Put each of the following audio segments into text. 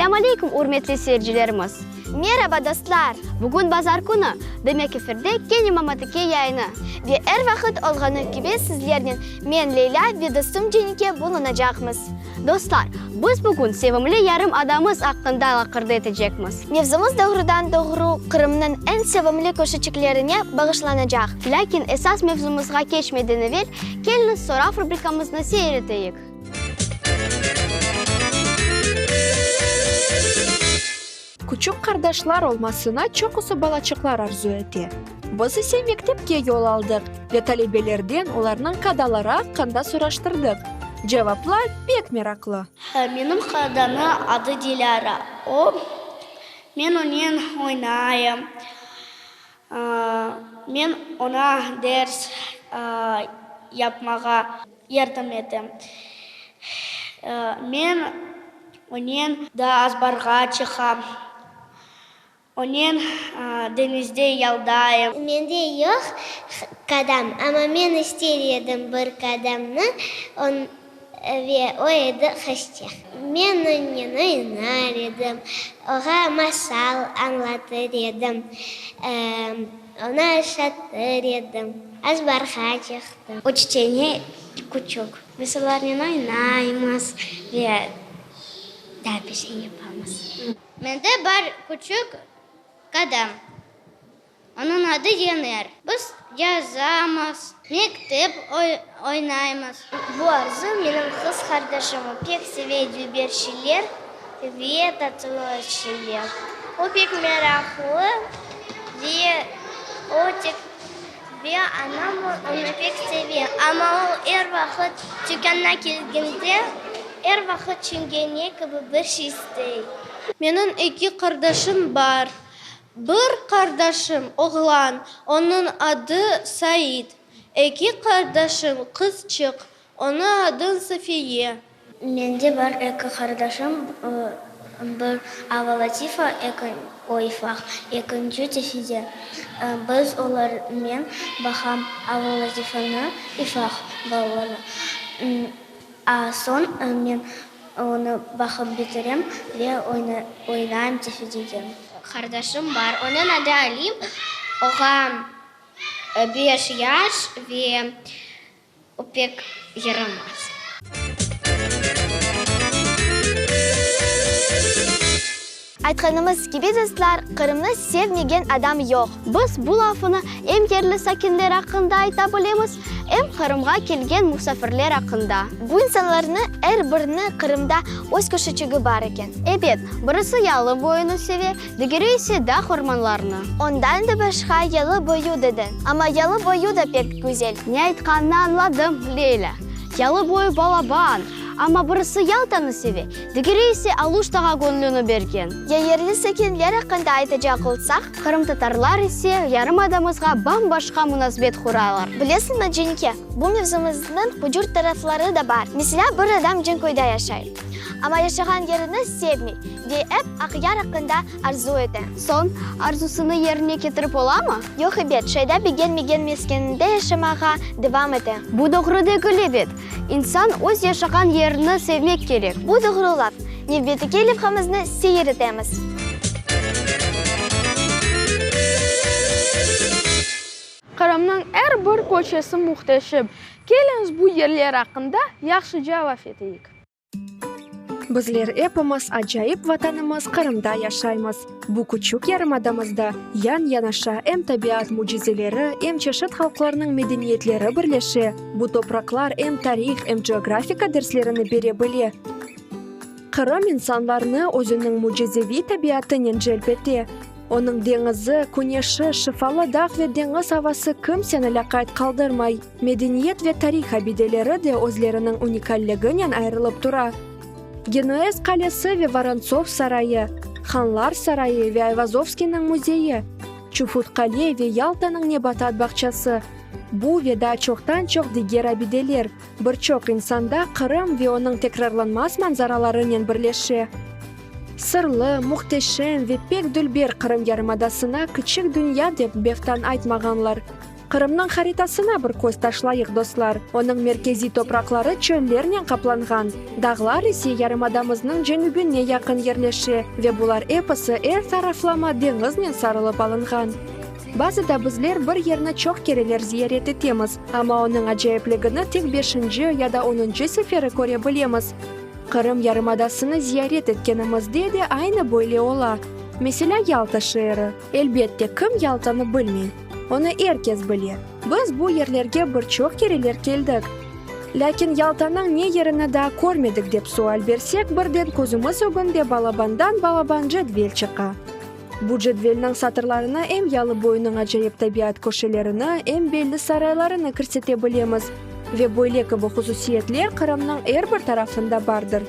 Selâm aleykum, ürmetli seyircilerimiz! Meraba, dostlar! Bugün bazar künü, demek efirde kene Mamatike yayını. Ve er vaqıt olğanı kibi sizlernen men, Leylâ, ve dostum Cenike bulunacaqmız. Dostlar, biz bugün sevimli yarım adamız aqqında laqırdı etecekmiz. Mevzumız doğrudan-doğru Qırımnıñ eñ sevimli köşeçiklerine bağışlanacaq. Lâkin esas mevzumızğa keçmeden evel, keliñiz sorav rubrikamıznı seyir eteyik. Küçük qardaşlar olmasına çoqusı balaçıqlar arzu ete. Biz ise mektepke yol aldıq ve talebelerden olarnıñ kadaları aqqında soraştırdıq. Cevaplar pek meraqlı. Menim kadamnıñ adı Dilâra. O, men onen oynayım. Men oña ders yapmağa yardım etem. Men onen da azbarğa çıqam. Onen deñizde yaldayım. Mende yoq kadam, amma men ister edim bir kadamnı, ve o edi Haşçeh. Men onen oynar edim, oğa masal añlatır edim, onı aşatır edim, azbarğa çıqtım. Üç tane küçük. Biz olarnen oynaymız ve daa bir şey yapamız. Mende bar küçük kadam, onıñ adı Yener. Biz yazamız, mektep oynaymız. Bu Arzı menim qız qardaşım, o pek seve dülber şeyler ve tatlı şeyler. O pek meraqlı ve o tek ve anam onı pek seve, amma o er vaqıt tükânına kelgende, er vaqıt çingene kibi bir şey istey. Menim eki qardaşım bar. Bir qardaşım, oğlan, onıñ adı Said. Eki qardaşım, qızçıq, onıñ adı Safiye. Mende bar eki qardaşım, bir Ava Latifa, o ifaq, ekinci Tefide. Biz olarnen baqam Ava Latifanı, ifaq balalarnı. A soñ men onı baqıp bitirem ve oynayım Tefidege. Qardaşım bar, onıñ adı Alim, oğa beş yaş ve O pek yaramaz. Aytqanımız kibi, dostlar, Qırımnı sevmegen adam yoq. Biz bu lafını em yerli sakinler aqqında ayta bilemiz, em Qırımğa kelgen musafirler aqqında. Bu insanlarnı er birini Qırımda öz köşeçigi bar eken. Ebet, birisi yalı boyunı seve, Digeri ise dağ ormanlarını. Ondan da başqa yalı boyu dedi. Amma yalı boyu da pek güzel. Ne aytqanını añladım, Leylâ. Yalı boyu balaban, amma birisi Yaltanı seve, digeri ise Aluştağa göñlüni bergen. Ya yerli sakinler aqqında aytacaq olsaq? Qırımtatarlar ise yarımadamızğa bam-başqa munasebet quralar. Bilesiñmi, Cenike, bu mevzumıznıñ hucur tarafları da bar. Meselâ, bir adam Canköyde yaşay. Amma yaşağan yerini sevmey ve ep Aqyar aqqında arzu ete. Soñ, arzusını yerine ketirip olamı? Yoq, ebet, şayda begenmegen meskeninde yaşamağa devam ete. Bu doğru degil, ebet. İnsan öz yaşağan yerini sevmek kerek. Bu doğru laf. Nevbetteki levhamıznı seyir etemiz. Qırımnıñ er bir köşesi mühteşem. Keliñiz bu yerler aqqında yahşıca laf eteyik. Bizler epimiz acayip Vatanımız Qırımda yaşaymız. Bu küçük yarımadamızda yan-yanaşa em tabiat mücizeleri, em çeşit halqlarnıñ medeniyetleri birleşe. Bu topraqlar em tarih, em coğrafika derslerini bere bile. Qırım insanlarnı özüniñ mücizeviy tabiatınen celp ete. Onıñ deñizi, küneşi, şifalı dağ ve deñiz avası kimseni lâqayt qaldırmay. Medeniyet ve tarih abideleri de özleriniñ unikalliginen ayırılıp tura. Genuez qalesi ve Vorontsov sarayı, Hanlar sarayı ve Ayvazovskiyniñ müzeyi, Çufut qale ve Yaltanıñ nebatat bağçası, bu ve daa çoqtan-çoq diger abideler bir çoq insanda Qırım ve onıñ tekrarlanmaz manzaralarınen birleşe. Sırlı, mühteşem ve pek dülber Qırım yarımadasına kiçik dünya dep beftan aytmağanlar. Qırımnıñ haritasına bir köz taşlayıq, dostlar. Onıñ merkeziy topraqları çöllernen qaplanğan, dağlar ise yarımadamıznıñ cenübine yaqın yerleşe ve bular episi er taraflama deñiznen sarılıp alınğan. Bazıda bizler bir yerni çoq kereler ziyaret etemiz, amma onıñ acayipligini tek beşinci ya da onuncı seferi köre bilemiz. Qırım yarımadasını ziyaret etkenimizde de aynı böyle ola. Meselâ, Yalta şeeri. Elbette, kim Yaltanı bilmey? Onı er kes bile. Biz bu yerlerge bir çoq kereler keldik. Lâkin Yaltanıñ ne yerini daa körmedik dep sual bersek, birden közümiz ögünde balabandan balaban cedvel çıqa. Bu cedvelniñ satırlarına em yalı boyunıñ acayip tabiat köşelerini, em belli saraylarını kirsete bilemiz. Ve böyle kibi hususiyetler Qırımnıñ er bir tarafında bardır.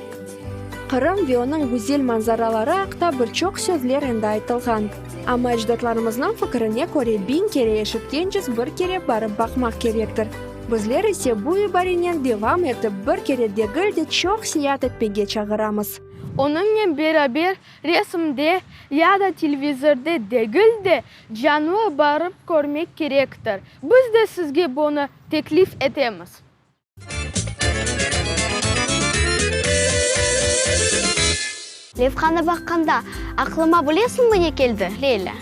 Qırım ve onıñ güzel manzaraları aqta bir çoq sözler endi aytılğan. Amma ecdatlarımıznıñ fikirine köre biñ kere eşitkenciz bir kere barıp baqmaq kerektir. Bizler ise bu ibarenen devam etip bir kere degil de çoq seyaat etmege çağıramız. Onıñnen beraber resimde ya da televizorda degil de, canlı barıp körmek kerektir. Biz de sizge bunı teklif etemiz. Levhanı baqqanda, aqlıma bilesiñmi ne keldi, Leylâ?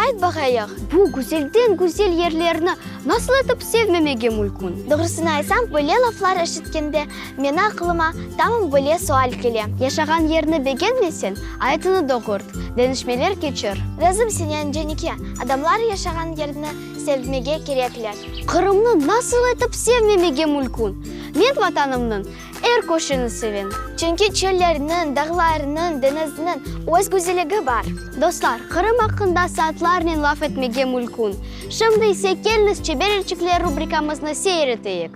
Ayt baqayıq. Bu güzelden-güzel yerlerni nasıl etip sevmemege mülkün? Doğrusını aytsam, böyle laflar eşitkende, meni aqlıma tamam böyle sual kele. Yaşağan yerni begenmeseñ, aytını doğurt, deñişmeler keçir. Razım senen, Cenike, adamlar yaşağan yerni sevmege kerekler. Qırımnı nasıl etip sevmemege mülkün? Men Vatanımnıñ er köşeni sevem. Çünki çöllerniñ, dağlarnıñ, deñizniñ öz güzelligi bar. Dostlar, Qırım aqqında saatlarnen laf etmege mülkün. Şimdi ise keliñiz Çeber elçikler rubrikamıznı seyir eteyik.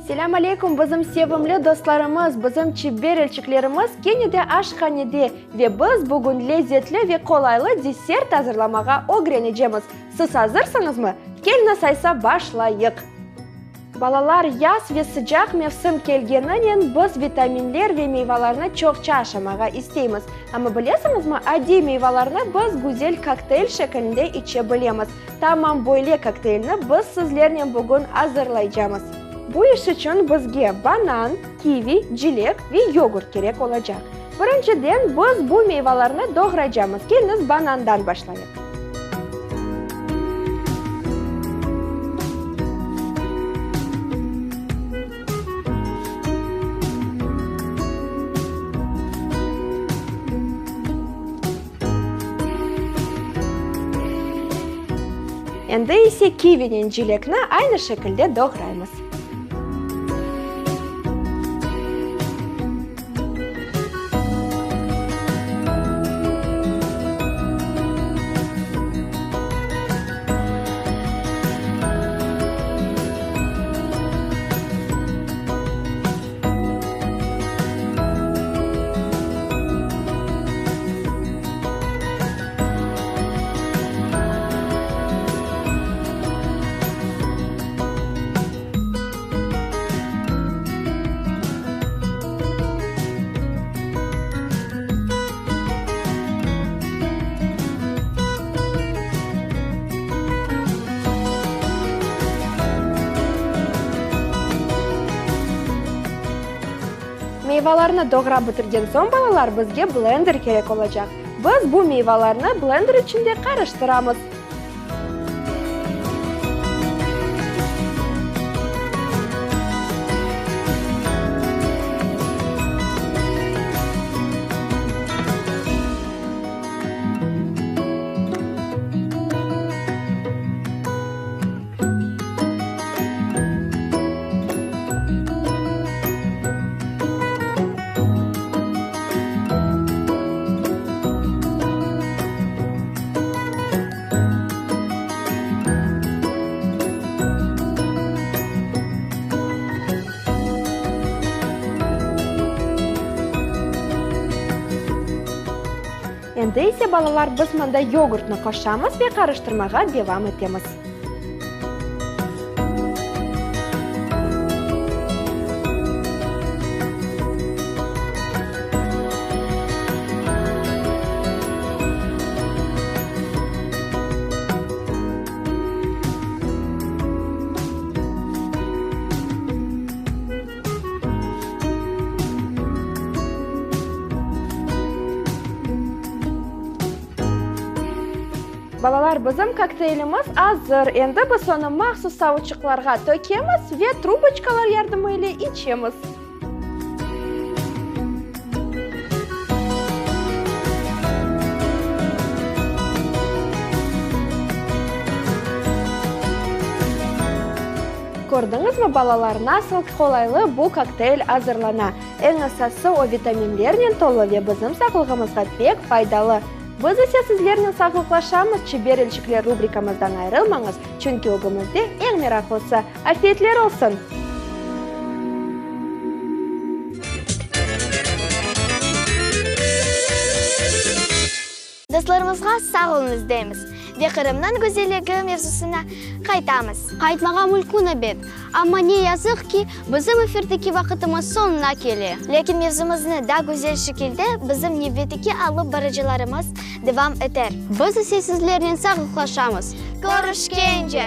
Selâm aleyküm, bizim sevimli dostlarımız, bizim çiber elçiklerimiz kene de aşhanede ve biz bugün lezzetli ve qolaylı desert azırlamağa ögrenecemiz. Siz azırsıñızmı? Keliñiz aysa başlayıq! Balalar, yaz ve sıcaq mevsim kelgeninen biz vitaminler ve meyvalarnı çoqça aşamağa isteymiz. Amma bilesiñizmi, adiy meyvalarnı biz güzel kokteyl şeklinde içe bilemiz. Tamam böyle kokteylni biz sizlernen bugün azırlaycamız. Bu iş içün bizge banan, kivi, cilek ve yogurt kerek olacaq. Birinciden biz bu meyvalarnı doğraycamız. Keliñiz banandan başlayıq. Endi ise kivinen cilekni aynı şekilde doğraymız. Meyvalarnı doğrap bitirgen soñ, balalar, bizge blender kerek olacaq. Biz bu meyvalarnı blender içinde qarıştıramız. Endi ise, balalar, biz mında yogurtnı qoşamız ve qarıştırmağa devam etemiz. Balalar, bizim kokteylimiz azır. Endi biz onı mahsus savuçıqlarğa tökemiz ve truboçkalar yardımı ile içemiz. Kördiñizmi, balalar, nasıl qolaylı bu kokteyl azırlana. Eñ esası, o vitaminlernen tolu ve bizim sağlığımızğa pek faydalı. Biz ise sizlernen sağlıqlaşamız, Çeber elçikler rubrikamızdan ayrılmañız, çünki ögümizde eñ meraqlısı. Afiyetler olsun! Dostlarımızğa sağ oluñız deymiz ve Qırımnıñ güzelligi mevzusına qaytamız. Qaytmağa mülkün ebet, amma ne yazıq ki, bizim efirdeki vaqıtımız soñuna kele. Lâkin mevzumıznı daa güzel şekilde bizim nevbetteki alıp barıcılarımız devam eter. Biz ise sizlernen sağlıqlaşamız. Körüşkence!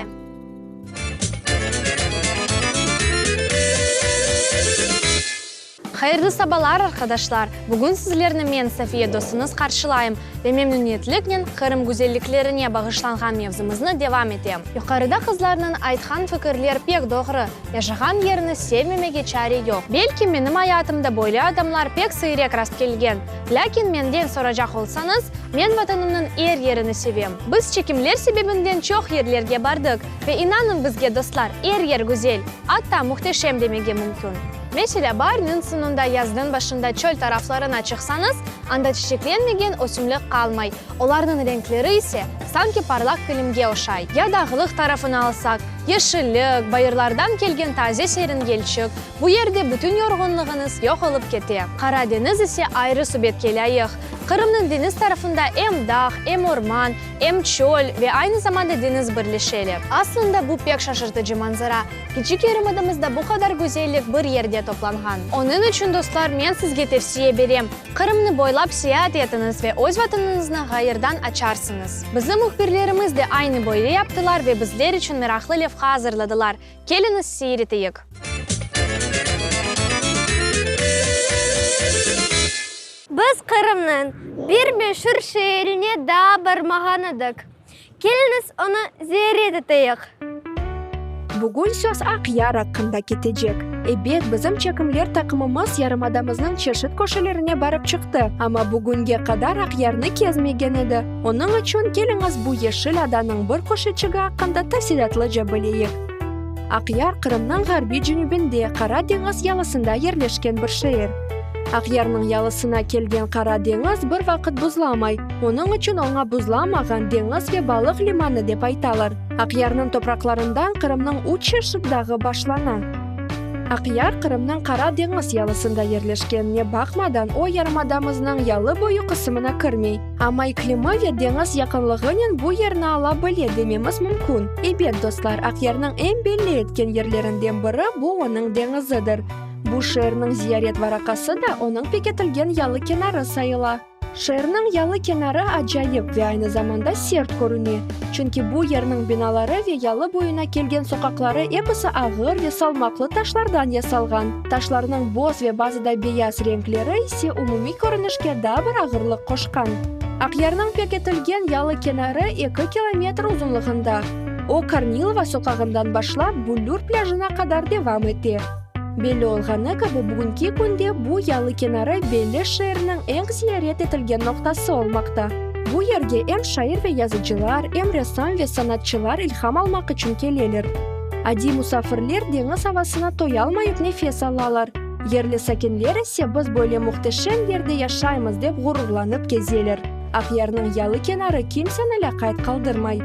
Hayırlı sabalar, arqadaşlar! Bugün sizlerni men, Safiye dostuñız qarşılayım ve memnüniyetliknen Qırım güzelliklerine bağışlanğan mevzumıznı devam etem. Yuqarıda qızlarnıñ aytqan fikirler pek doğru, yaşağan yerini sevmemege çare yoq. Belki menim ayatımda böyle adamlar pek sıyrek rastkelgen, lâkin menden soracaq olsañız, men Vatanımnıñ er yerini sevem. Biz çekimler sebebinden çoq yerlerge bardıq ve inanıñ bizge, dostlar, er yer güzel, atta mühteşem demege mümkün. Meselâ, baarniñ soñunda, yaznıñ başında çöl taraflarına çıqsañız, anda çiçeklenmegen ösümlik qalmay, olarnıñ renkleri ise sanki parlaq kilimge oşay. Ya dağlıq tarafını alsaq, yeşillik, bayırlardan kelgen taze serin yelçik, bu yerde bütün yorğunlığıñız yoq olıp kete. Qara deñiz ise ayrı subetke lâyıq. Qırımnıñ deñiz tarafında em dağ, em orman, em çöl ve aynı zamanda deñiz birleşeler. Aslında bu pek şaşırtıcı manzara. Kiçik yarımadamızda bu qadar güzellik bir yerde toplanğan. Onıñ içün, dostlar, men sizge tevsiye berem, Qırımnı boylap seyaat etiñiz ve öz vatanıñıznı ğayırdan açarsıñız. Bizim mühbirlerimiz de aynı böyle yaptılar ve bizler içün meraqlı levha azırladılar. Keliñiz seyir eteyik. Biz Qırımnıñ bir meşur şeerine daa barmağan edik. Keliñiz, onı ziyaret eteyik. Bugün söz Aqyar aqqında ketecek. Ebet, bizim çekimler taqımımız yarımadamıznıñ çeşit köşelerine barıp çıqtı, amma bugünge qadar Aqyarnı kezmegen edi. Onıñ içün keliñiz bu yeşil adanıñ bir köşeçigi aqqında tafsilâtlıca bileyik. Aqyar, Qırımnıñ ğarbiy cenübinde, Qara deñiz yalısında yerleşken bir şeer. Aqyarnıñ yalısına kelgen Qara deñiz bir vaqıt buzlamay, onıñ içün oña buzlamağan deñiz ve balıq limanı dep aytalar. Aqyarnıñ topraqlarından Qırımnıñ üç çeşit dağı başlana. Aqyar, Qırımnıñ Qara deñiz yalısında yerleşkenine baqmadan, o yarımadamıznıñ yalı boyu qısımına kirmey. Amma iklimi ve deñiz yaqınlığınen bu yerni ala bile dememiz mümkün. Ebet, dostlar, Aqyarnıñ eñ belli etken yerlerinden biri bu onıñ deñizidir. Bu şeerniñ ziyaret varaqası da onıñ pekitilgen yalı kenarı sayıla. Şeerniñ yalı kenarı acayip ve aynı zamanda sert körüne, çünki bu yerniñ binaları ve yalı boyuna kelgen soqaqları episi ağır ve salmaqlı taşlardan yasalğan. Taşlarnıñ boz ve bazıda beyaz renkleri ise umumiy körünişke daa bir ağırlıq qoşqan. Aqyarnıñ pekitilgen yalı kenarı eki kilometr uzunlığında. O, Kornilova soqağından başlap Büllür plâjına qadar devam ete. Belli olğanı kibi, bugünki künde bu yalı kenarı belli şeerniñ eñ ziyaret etilgen noqtası olmaqta. Bu yerge em şair ve yazıcılar, em ressam ve sanatçılar ilham almaq içün keleler. Adiy musafirler deñiz avasına toyalmayıp nefes alalar. Yerli sakinler ise biz böyle mühteşem yerde yaşaymız dep ğururlanıp kezeler. Aqyarnıñ yalı kenarı kimseni lâqayt qaldırmay.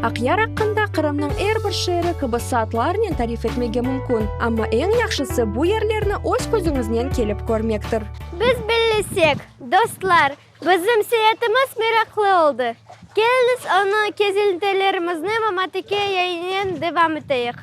Aqyar aqqında Qırımnıñ er bir şeeri kibi saatlarnen tarif etmege mümkün, amma eñ yahşısı bu yerlerni öz közüñiznen kelip körmektir. Biz bellesek, dostlar, bizim seyaatımız meraqlı oldı. Keliñiz, onı kezintilerimizni Mamatike yayınınen devam eteyik.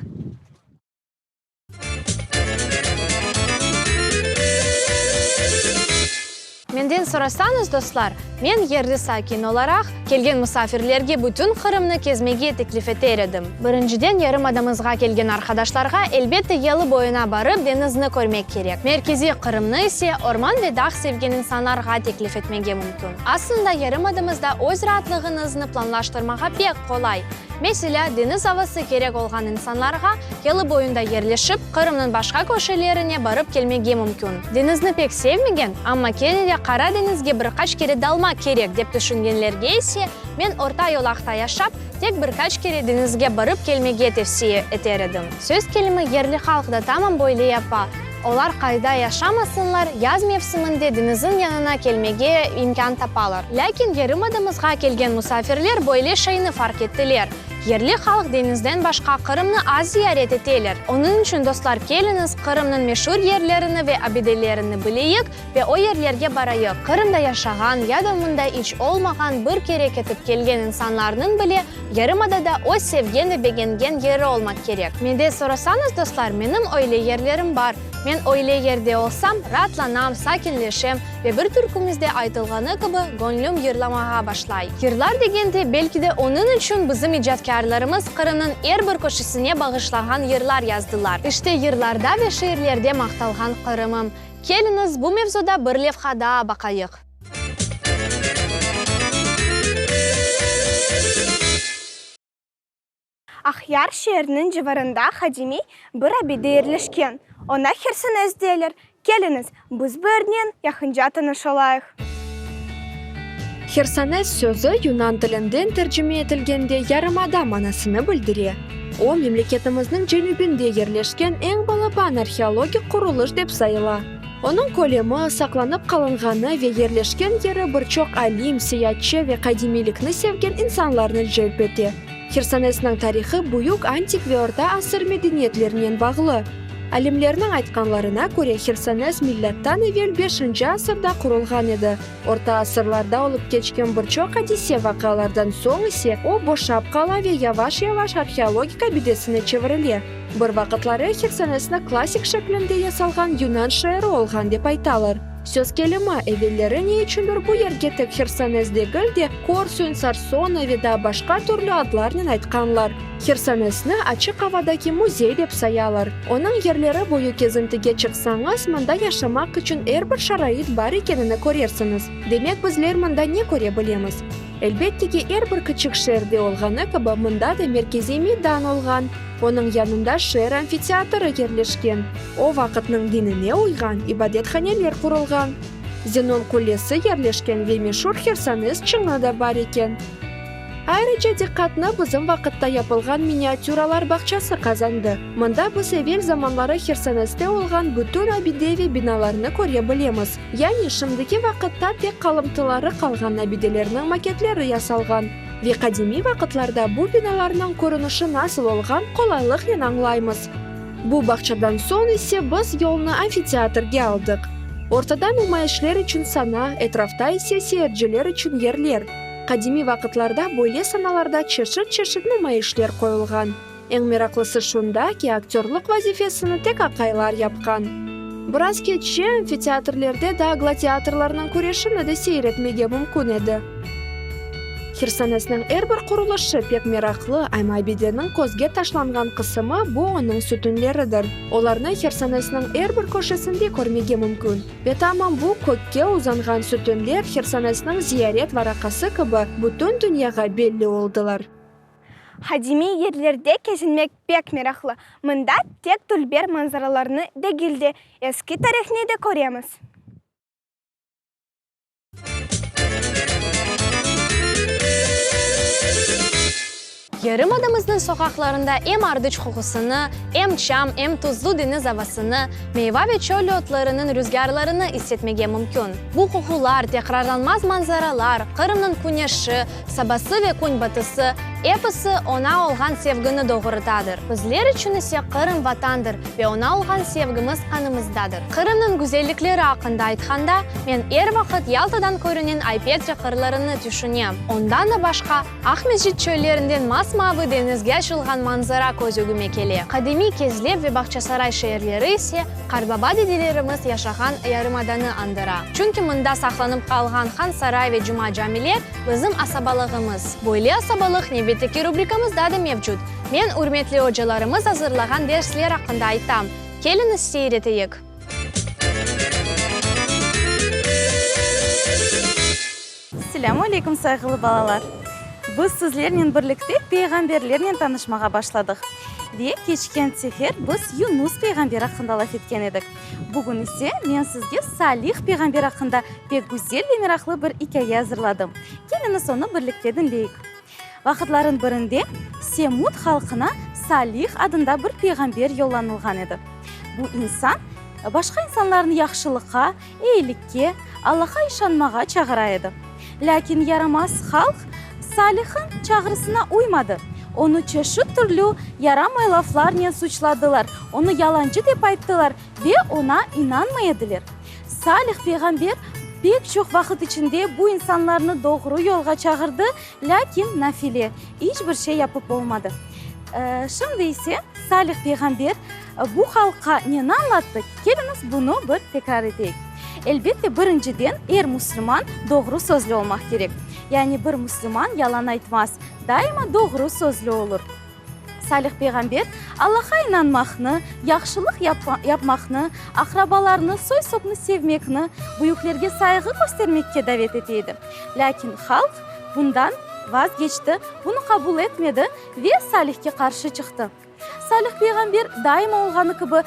Menden sorasañız, dostlar, men yerli sakin olaraq, kelgen musafirlerge bütün Qırımnı kezmege teklif eter edim. Birinciden yarımadamızğa kelgen arqadaşlarğa elbette yalı boyuna barıp deñizni körmek kerek. Merkeziy Qırımnı ise orman ve dağ sevgen insanlarğa teklif etmege mümkün. Aslında yarımadamızda öz raatlığıñıznı planlaştırmağa pek qolay. Meselâ, deñiz avası kerek olğan insanlarğa yalı boyunda yerleşip, Qırımnıñ başqa köşelerine barıp kelmege mümkün. Deñizni pek sevmegen, amma kene de Qara deñizge bir qaç kere dalmaq kerek dep tüşüngenlerge ise, men orta yolaqta yaşap, tek bir qaç kere deñizge barıp kelmege tevsiye eter edim. Söz kelimi, yerli halq da tamam böyle yapa. Olar qayda yaşamasınlar, yaz mevsiminde deñizniñ yanına kelmege imkân tapalar. Lâkin yarımadamızğa kelgen musafirler böyle şeyni farq ettiler, yerli halq deñizden başqa Qırımnı az ziyaret eteler. Onıñ içün, dostlar, keliñiz, Qırımnıñ meşur yerlerini ve abidelerini bileyik ve o yerlerge barayıq. Qırımda yaşağan ya da mında iç olmağan bir kere ketip kelgen insanlarnıñ bile Yarımadada öz sevgen ve begengen yeri olmaq kerek. Mende sorasañız, dostlar, menim öyle yerlerim bar. Men öyle yerde olsam, raatlanam, sakinleşem ve bir türkümizde aytılğanı kibi, göñlüm yırlamağa başlay. Yırlar degende, belki de onıñ içün bizim icatkârlarımız Qırımnıñ er bir köşesine bağışlağan yırlar yazdılar. İşte yırlarda ve şiirlerde maqtalğan Qırımım. Keliñiz, bu mevzuda bir levha daa baqayıq. Aqyar şeeriniñ civarında qadimiy bir abide yerleşken. Oña Hersones deyler. Keliñiz, biz bu yernen yaqınca tanış olayıq. Hersones sözü yunan tilinden tercime etilgende yarımada manasını bildire. O, memleketimizniñ cenübinde yerleşken eñ balaban arheologik qurulış dep sayıla. Onıñ kölemi, saqlanıp qalınğanı ve yerleşken yeri bir çoq alim, seyatçı ve qadimiylikni sevgen insanlarnı celp ete. Hersonesniñ tarihı büyük antik ve orta asır medeniyetlerinen bağlı. Alimlerniñ aytqanlarına köre, Hersones milâttan evel beşinci asırda qurulğan edi. Orta asırlarda olıp keçken bir çoq adise-vaqialardan soñ ise o boşap qala ve yavaş-yavaş arheologik abidesine çevirile. Bir vaqıtları Hersonesni klassik şeklinde yasalğan yunan şeeri olğan dep aytalar. Söz kelimi, evelleri ne içündir bu yerge tek Hersones degil de, Korsün, Sarsona ve daa başqa türlü adlarnen aytqanlar. Hersonesni açıq avadaki müzey dep sayalar. Onıñ yerleri boyu kezintige çıqsañız, mında yaşamaq içün er bir şarait bar ekenini körersiñiz. Demek, bizler mında ne köre bilemiz? Elbette ki, er bir kiçik şeerde olğanı kibi, mında da merkeziy meydan olğan, onıñ yanında şeer amfiteatrı yerleşken, o vaqıtnıñ dinine uyğan ibadethaneler qurulğan, Zenon qullesi yerleşken ve meşur Hersones çıñı da bar eken. Ayrıca diqqatnı bizim vaqıtta yapılğan miniatüralar bağçası qazandı. Mında biz evel zamanları Hersoneste olğan bütün abide ve binalarnı köre bilemiz. Yani şimdiki vaqıtta tek qalımtıları qalğan abidelerniñ maketleri yasalğan. Ve qadimiy vaqıtlarda bu binalarnıñ körünişi nasıl olğan qolaylıqnen añlaymız. Bu bağçadan soñ ise biz yolnı amfiteatrge aldıq. Ortada numayışler içün sana, etrafta ise seyirciler içün yerler. Qadimiy vaqıtlarda böyle sanalarda çeşit-çeşit numayışler qoyulğan. Eñ meraqlısı şunda ki, aktörlıq vazifesini tek aqaylar yapqan. Biraz keççe amfiteatrlerde daa gladiatorlarnıñ küreşini de seyir etmege mümkün edi. Hersonesniñ er bir qurulışı pek meraqlı, amma abideniñ közge taşlanğan qısımı bu onıñ sütünleridir. Olarnı Hersonesniñ er bir köşesinde körmege mümkün. Ve tamam bu kökke uzanğan sütünler Hersonesniñ ziyaret varaqası kibi bütün dünyağa belli oldılar. Qadimiy yerlerde kezinmek pek meraqlı. Mında tek dülber manzaralarnı degil de, eski tarihni de köremiz. Yarımadamıznıñ soqaqlarında em ardıç qoqusını, em çam, em tuzlu deñiz avasını, meyva ve çöl otlarınıñ rüzgârlarını is etmege mümkün. Bu qoqular, tekrarlanmaz manzaralar, Qırımnıñ küneşi, sabası ve künbatısı. Episi oña olğan sevgini doğurtadır. Bizler içün ise Qırım Vatandır ve oña olğan sevgimiz qanımızdadır. Qırımnıñ güzellikleri aqqında aytqanda, men er vaqıt Yaltadan körünen Ay-Petri qırlarını tüşünem. Ondan da başqa, Aqmescit çöllerinden mas-mavı deñizge açılğan manzara köz ögüme kele. Qadimiy Kezlev ve Bağçasaray şeerleri ise qarbaba dedelerimiz yaşağan yarımadanı añdıra. Çünki mında saqlanıp qalğan Han Saray ve Cuma camiler bizim asabalığımız. Böyle asabalıq nevbetteki rubrikamızda da mevcut. Men ürmetli ocalarımız azırlağan dersler aqqında aytam. Keliñiz seyir eteyik. Selâmü aleyküm, sayğılı balalar! Biz sizlernen birlikte peyğamberlernen tanışmağa başladıq. Ve keçken sefer biz Yunus peyğamber aqqında laf etken edik. Bugün ise men sizge Salih peyğamber aqqında pek güzel ve meraqlı bir ikâye azırladım. Keliñiz onı birlikte diñleyik. Vaqıtların birinde Semud halqına Salih adında bir peyğamber yollanılğan edi. Bu insan başqa insanlarnı yahşılıqqa, eyilikke, Allaha işanmağa çağıra edi. Lâkin yaramaz halq Salihniñ çağrısına uymadı. Onı çeşit türlü yaramay laflarnen suçladılar, onı yalancı dep ayttılar ve oña inanmay ediler. Salih peyğamber pek çoq vaqıt içinde bu insanlarnı doğru yolğa çağırdı, lâkin nafile, iç bir şey yapıp olmadı. Şimdi ise Salih peyğamber bu halqqa neni añlattı? Keliñiz, bunı bir tekrar eteyik. Elbette, birinciden, er musulman doğru sözlü olmaq kerek. Yani bir musulman yalan aytmaz, daima doğru sözlü olur. Salih peyğamber Allaha inanmaqnı, yahşılıq yapmaqnı, aqrabalarnı, soy-sopnı sevmekni, büyüklerge sayğı köstermekke davet ete edi. Lâkin halq bundan vazgeçti, bunı qabul etmedi ve Salihke qarşı çıqtı. Salih peyğamber daima olğanı kibi,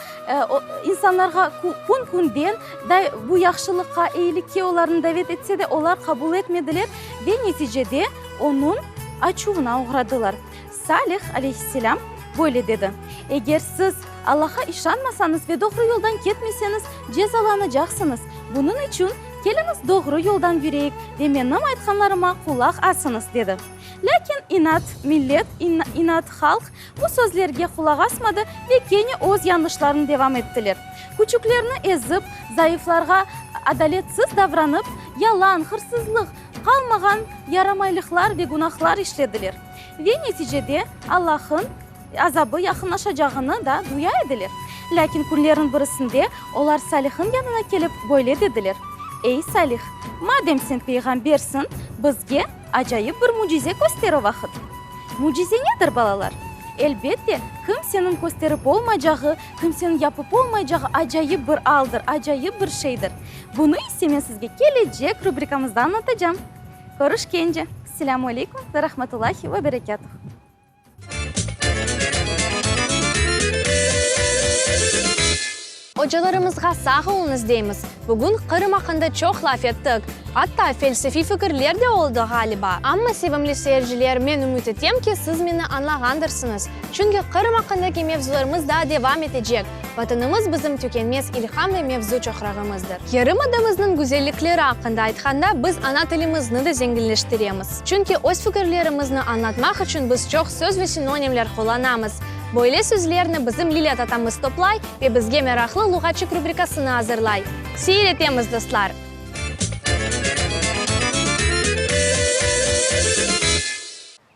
insanlarğa kün-künden bu yahşılıqqa, eyilikke olarnı davet etse de, olar qabul etmediler ve neticede onıñ açuvına oğradılar. Salih aleyhisselâm böyle dedi, Eger siz Allaha işanmasañız ve doğru yoldan ketmeseñiz, cezalanacaqsıñız. Bunıñ içün keliñiz doğru yoldan yüreyik ve menim aytqanlarıma qulaq asıñız, dedi. Lâkin inat millet, inat halq bu sözlerge qulaq asmadı ve kene öz yañlışlarını devam ettiler. Küçüklerni ezip, zayıflarğa adaletsiz davranıp, yalan, hırsızlıq, qalmağan yaramaylıqlar ve günahlar işlediler. Ve neticede Allah'ın azabı yaqınlaşacağını da duya ediler. Lâkin künlerniñ birisinde olar Salih'in yanına kelip böyle dediler, Ey, Salih, madem sen peyğambersiñ, bizge acayip bir mücize köster o vaqıt. Mücize nedir, balalar? Elbette, kimseniñ kösterip olmacağı, kimseniñ yapıp olmayacağı acayip bir aldır, acayip bir şeydir. Bunı ise men sizge kelecek rubrikamızda añlatacağım. Körüşkence! Selâmu aleyküm ve rahmetullahi ve berekâtuh! Ocalarımızğa sağ oluñız deymiz. Bugün Qırım aqqında çoq laf ettik. Atta felsefiy fikirler de oldı, ğaliba. Amma, sevimli seyirciler, men ümüt etem ki, siz meni añlağandırsıñız. Çünki Qırım aqqındaki mevzularımız daa devam etecek. Vatanımız bizim tükenmez ilham ve mevzu çoqrağımızdır. Yarımadamıznıñ güzellikleri aqqında aytqanda, biz ana tilimizni de zenginleştiremiz. Çünki öz fikirlerimizni añlatmaq içün biz çoq söz ve sinonimler qullanamız. Böyle sözlerni bizim Lilâ tatamız toplay ve bizge meraqlı Luğatçık rubrikasını azırlay. Seyir etemiz, dostlar!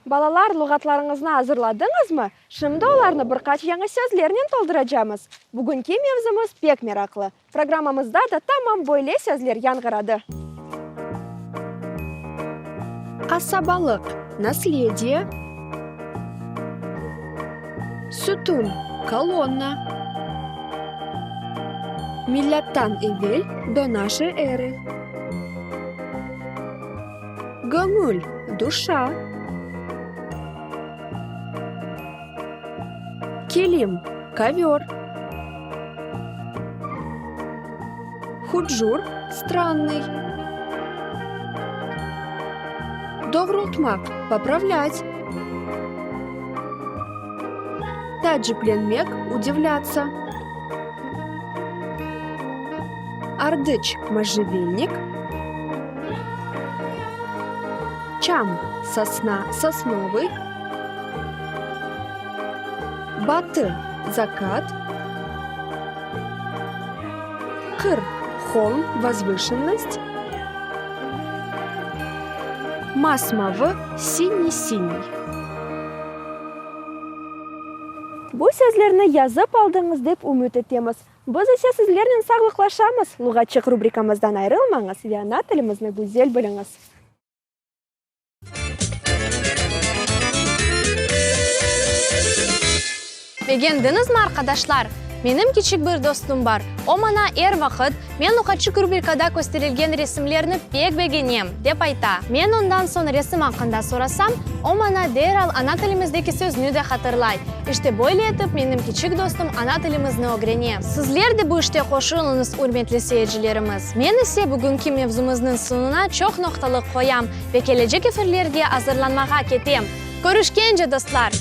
Balalar, luğatlarıñıznı azırladıñızmı? Şimdi olarnı bir qaç yañı sözlernen tolduracamız. Bugünki mevzumız pek meraqlı. Programmamızda da tamam böyle sözler yañğıradı. Asabalıq, naslediye, sütun, kolonna, milâttan evel, do naşoy erı. Göñül, duşa. Kilim, kovör. Hucur, strannıy. Doğrultmaq, popravlât. Taaciplenmek, udivlâtsa. Ardıç, можжевельник. Çam, sosna, sosnovıy. Batı, zakat. Qır, holm, vozvışennost. Masmavı, siniy-siniy. Bu sözlerni yazıp aldıñız dep ümüt etemiz. Biz ise sizlernen sağlıqlaşamız, Luğatçıq rubrikamızdan ayrılmañız ve ana tilimizni güzel biliñiz. Begendiñizmi, arqadaşlar? Menim kiçik bir dostum bar. O maña er vaqıt, Men Luğatçıq rubrikada kösterilgen resimlerni pek begenem, dep ayta. Men ondan soñ resim aqqında sorasam, o maña deral ana tilimizdeki sözni de hatırlay. İşte böyle etip menim kiçik dostum ana tilimizni ögrene. Sizler de bu işte qoşulıñız, ürmetli seyircilerimiz. Men ise bugünki mevzumıznıñ soñuna çoq noqtalıq qoyam ve kelecek efirlerge azırlanmağa ketem. Körüşkence, dostlar!